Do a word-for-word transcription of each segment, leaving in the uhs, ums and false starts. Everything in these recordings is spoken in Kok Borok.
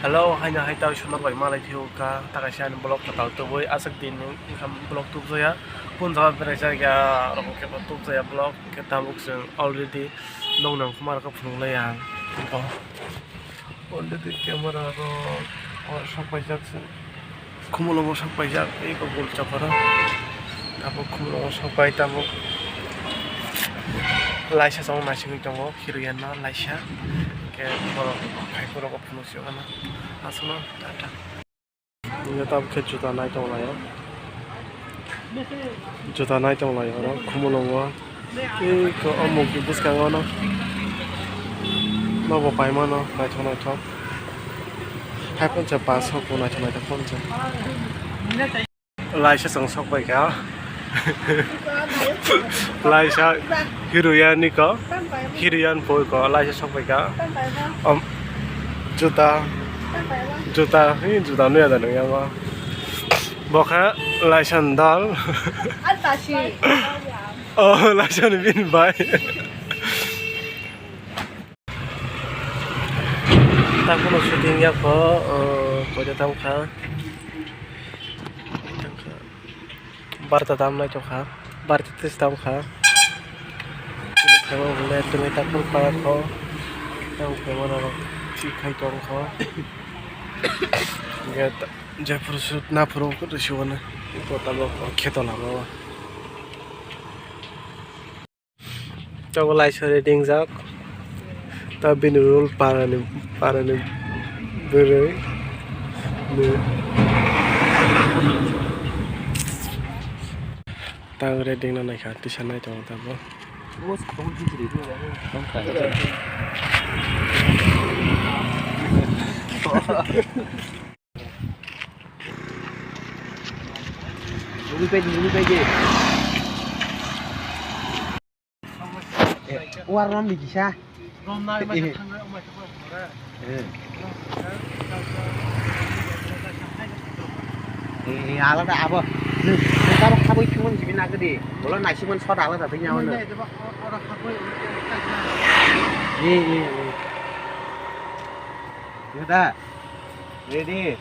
Hello, haino hai tao sono bai malai phio ka, ta kaisa ani vlog kwtal tubui, aswk din wngkha vlog tubjaya, pun jora berai jakya, rok khe tubjaya vlog, khe tabuk chwng already nong nang khumar khe phunuk lai ang. Already camera rok, o, sok paijak se. Khumulwngo sok paijak, eko gul chaparo. Tabuk khumulwngo sok pai tabuk. Laisa chwng naisingwi tongo, Hiroyan no laisa. Khe borok khai phuru rok phunuk se mano. Aswkno tata. Tabuk khe juta nai tong laio. Juta nai tong lai oro khumulwngo. Tei ko o mukti bwskango no nobo paimano naithok naithok. Hai phone se pass hok bo naithok naithok phone se. Laisa chwng sok bai kha. Laisa Hiroyan ni ko. Hiroyan poi ko laisa sok bai kha. Om juta. Juta, hi juta nuya da nung yango. Bo kha laisa ni dal. Atasi. Oh, laisa ni bini bai. Takhwno shooting ya kho, uh, koita tam kha. Barta tam nai tong kha, barta tis tam kha. Tini khaima hwnle tini takhwno para kho. Tamo khaima norok thik khai tong kho. Hwnkhe ta-, jephuru shoot naphuru wngkhe rwsiwano. Iko tabuk kheto lama o. Tabuk laisari ringjak. Ta bini role parani, parani bwrwi. Ni. Tang reading na naikha, tisa nai tongo tabuk. Uri paidi, uri paidi. Eh, uar rom di kisa. Eh. Eh, eh, alada abo. Nung, nung kabo khabui thumon jibi nagadi. Bolo naisiman sot alada thai nyawan. Eh, eh, eh. Yada. Ready?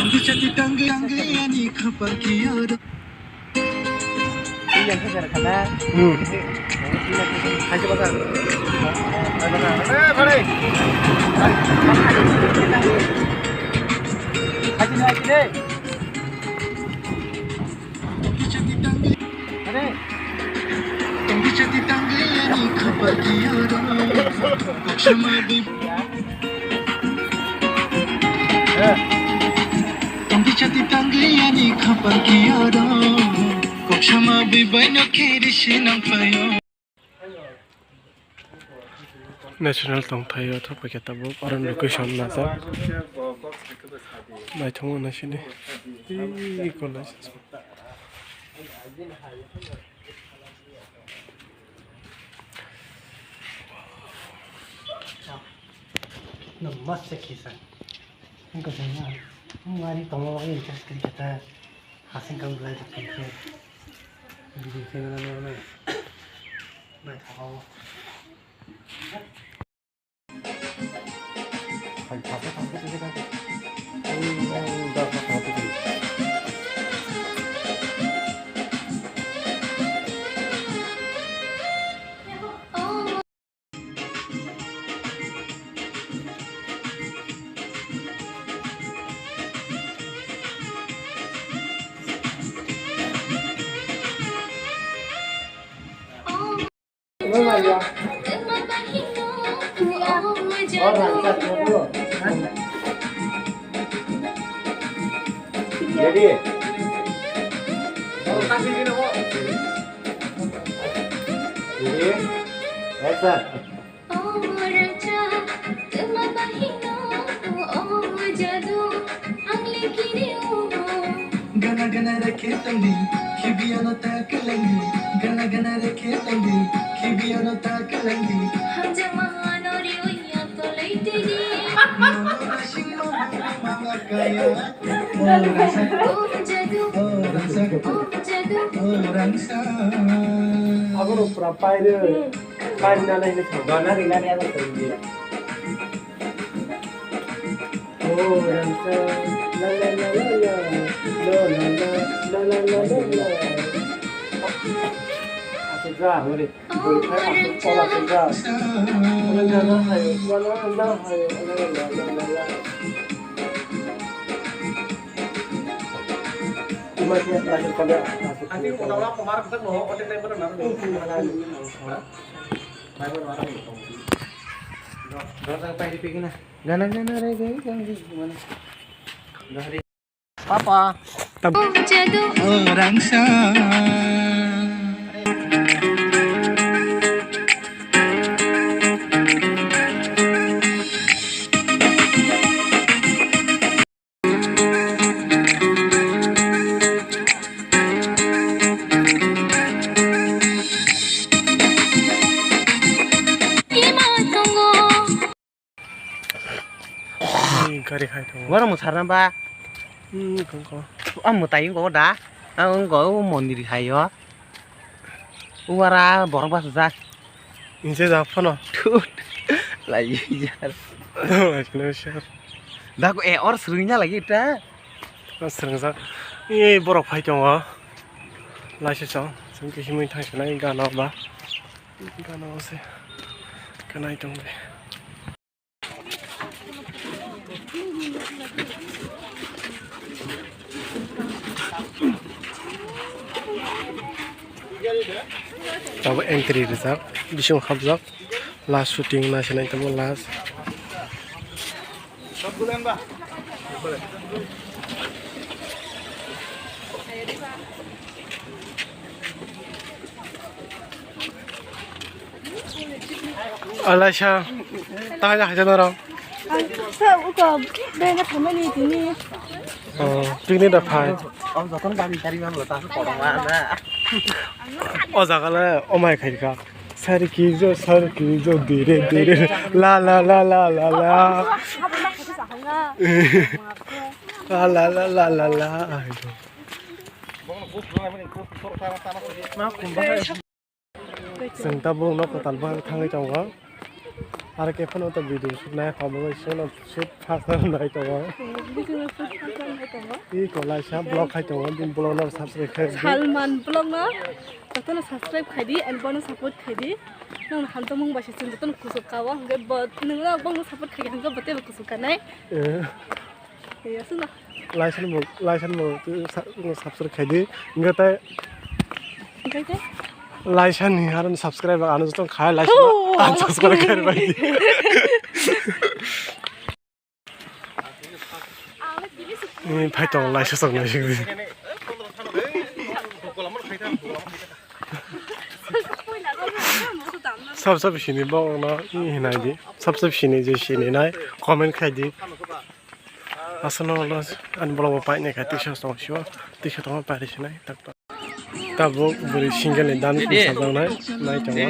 Tongdi chati tangwi ani khapar kiyoro, kok sama bwi baino khe risi nang phaio. National tongthaio thok paikha tabuk, aro location najak. Naithokma naisidi. Tei college. No, mas se kisa. Ang ko sana. Ang mari tomo interest kri kata. Hasing kang belai tak kri. Bidi kena na na. Naithokma. Ready? Ready? Action. O rangchak, tma bahino, o jadu, ang likirio. Gana gana rakhe tongdi, khibiano ta kalangi. Gana gana rakhe tongdi, khibiano ta kalangi. Hamjak mahano riwi ang tolai tigi. Mama nasing mama mama kaya. O rangchak, o jadu, o rangchak, o jadu, o rangchak. Abono pura paire. Paire nana ini. Dona rinani ano tongdi. O rangchak, la la la la la, la la la, la la la la la. Aswk ja, hori. Bwrwi khai aswk kola swijak. Wala na hayo, wala na hayo, wala na na na na. Ima khe aswk kola aswk. Ani kola kola komar khe no, ote nai bono na. Nai bono na. Dor dor pai ri pegina. Gana gana re gai gai gai mana. Gahri. Papa. Tab- Jadu. Orang sa. Ima tongo. Ni gari khai tongo. Borok mwsarna ba? Hmm, kong kong. Ah, mwtai wngkha o da? Ah, wngkha o mondir hai o. Uara borok bachajak. Inse jak phano. Thut. Lai yar. Dak e or swrwngna lagi ta. Swrwngjak. Ei borok phai tongo. Laisisong. Chwng khe himwi thangsinai gana ba. Gana o se. Kanai tong de. Tabuk entry rijak, bising hapjak, last shooting naisinai tongmo last. Alaisa, tang ja haja norok. Ang sa uko bena thamani tini. Oh, picnic da phai. Ang joton gari gari mang lo ta ko ma na. O jaga le o mai khai ka. Sari ki jo, sari ki jo, dire dire. La la la la la la. La la la la la la. Chwng tabuk nok kwtal bai thangwi tongo. Aro khe phano ta video shoot nai kha, omo shoot first time nai tongo. Iko laisa vlog khai tongo, bini vlog no subscribe khai di. Salman vlog no jotono subscribe khai di and bono support khai di. Nang hamjakmung bai se chwng jotono kuchuk ka o, hwnkhe bo nwng no bono support khai di, hwnkhe bo teibo kuchuk kanai. Eh. Laisen bo, laisen bo, sa-, subscribe khai di. Hingke tai. Hingke tai? Laisen ni aro subscribe ano jotong khai, laisen oh, unsubscribe khai bai di. Ni phai tong laisen sok nai sing di. Sab sab sini bo no ni hinai di. Sab sab sini je sini nai comment khai di. Aswkno ulo ani bolongbo painai kha, tisa tong sio, tisa tongma pairi sinai, tak tak. Tabuk bwrwi single ni dan sajaknai, nai tongo.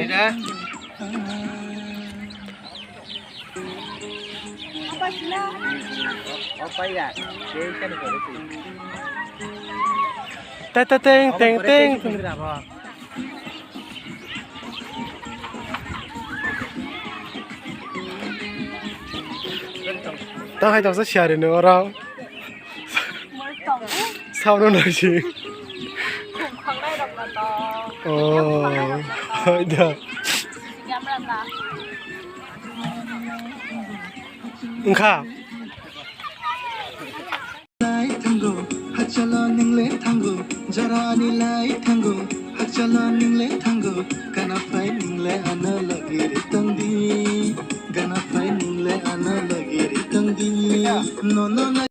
Ta ta teng teng teng. Ta hai tongsa siari no oro. Sauno naisi. Oh, hai da. Wngkha. Lai thango, hachalo ningle thango, jora ani lai thango, hachalo ningle thango, kana phai ningle ano logi ri tongdi, kana phai ningle ano logi ri tongdi, nono lai.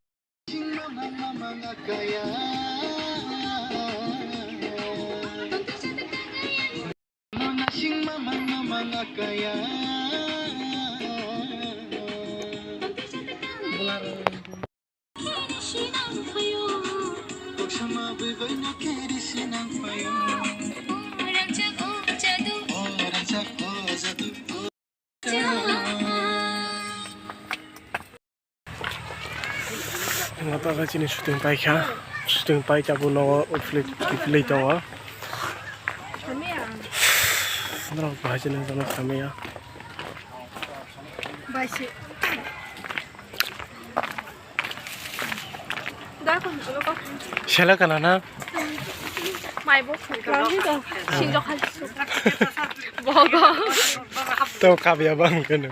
Ang ta chini shooting paikha, shooting pai tabuk nogo upload kiphilwi tongo. Norok bahai chini jono khamya. Sela kana na? Mai bo sinjo khali su. Bogo. To kabya bang kano.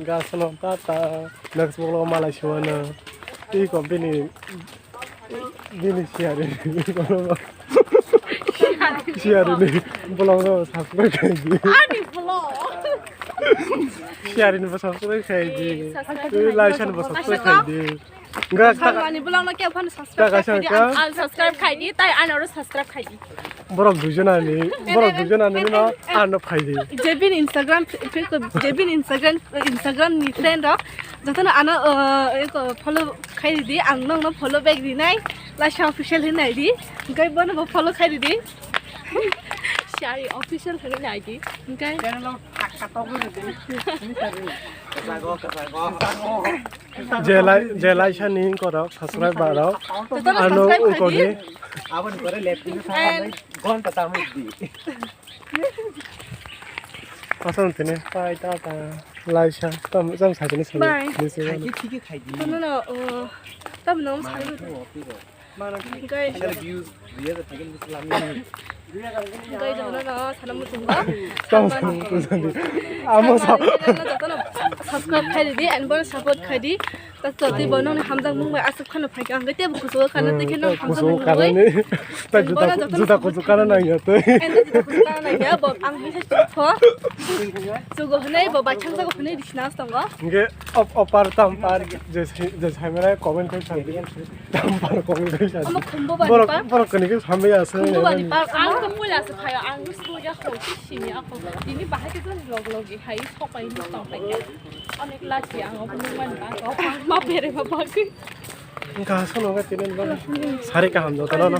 Gasno tata next vlog malai siwano. Twi kom bini, bini share ni. Share ni vlog no subscribe khai di. Ani vlog. Share ni bo subscribe khai di. Subscribe khai di. Like ni bo subscribe khai di. Ga ta Ani vlog no khe phano subscribe taka khai di. Sangka. Ang subscribe khai di, tai ano ro subscribe khai di. Borok duijon ani, borok duijon ani no ano phai di. Jebin Instagram, Jebin Instagram, Instagram ni friend rok jotono ano, uh, eko follow khai di, ang nokno follow back rinai, Laisha official hinai di, hingke bono bo follow khai di. Shari official hinai di, hingke. Channel o thak thak tok ri di. Jago, jago. Jelai, jelai sani korok, subscribe barok. Jotono ano subscribe ungkoni. Khai di. Aboni pore left ni sa. And ghonta tamuk di. Pasang tene, pai ta ta, laisa, tam, tam sa tene sa. Bye. Desi. Khai di, khai di, khai di. No, no, no, oh, tam no, sai. Mana tu opi ro. Mana tu. Guys. Share views, dui hajar tiga ratus lami. Guys, jono no, sana muchungo. Tam sa, tam sa. Amo sa. Jotono subscribe khai di, and bono support khai di. Tato tei bo nokni hamjakmung bai aswk phano phaikha, hwnkhe teibo kuchugo kana, hmm, tei khe nok hamjakmung kuchugo kana rwui. Ni. Tei juta, bono jotono juta kuchuk kana nangya tei. Endo juta kuchuk kana nangya, bo ang bisa chukho. Chugo hwnwi bo baithang jago hwnwi risina tongo. Hwnkhe op-, opar tampar je sai, je saimara comment khai sadi. Tampar comment khai sadi. Omo khumbo bani borok, par. Borok kani khe sambai asa. Khumbo bani par. Ang to puila se phaio, ang to suya khoti sini ako. Tini bahai khe jani log logi hai sok pai ni tong pai khe. Onek lachi ang obo nung mani ba, ma bere ma bagwi. Wngkha sono wngkha tini ba. Sari kaham jotono no.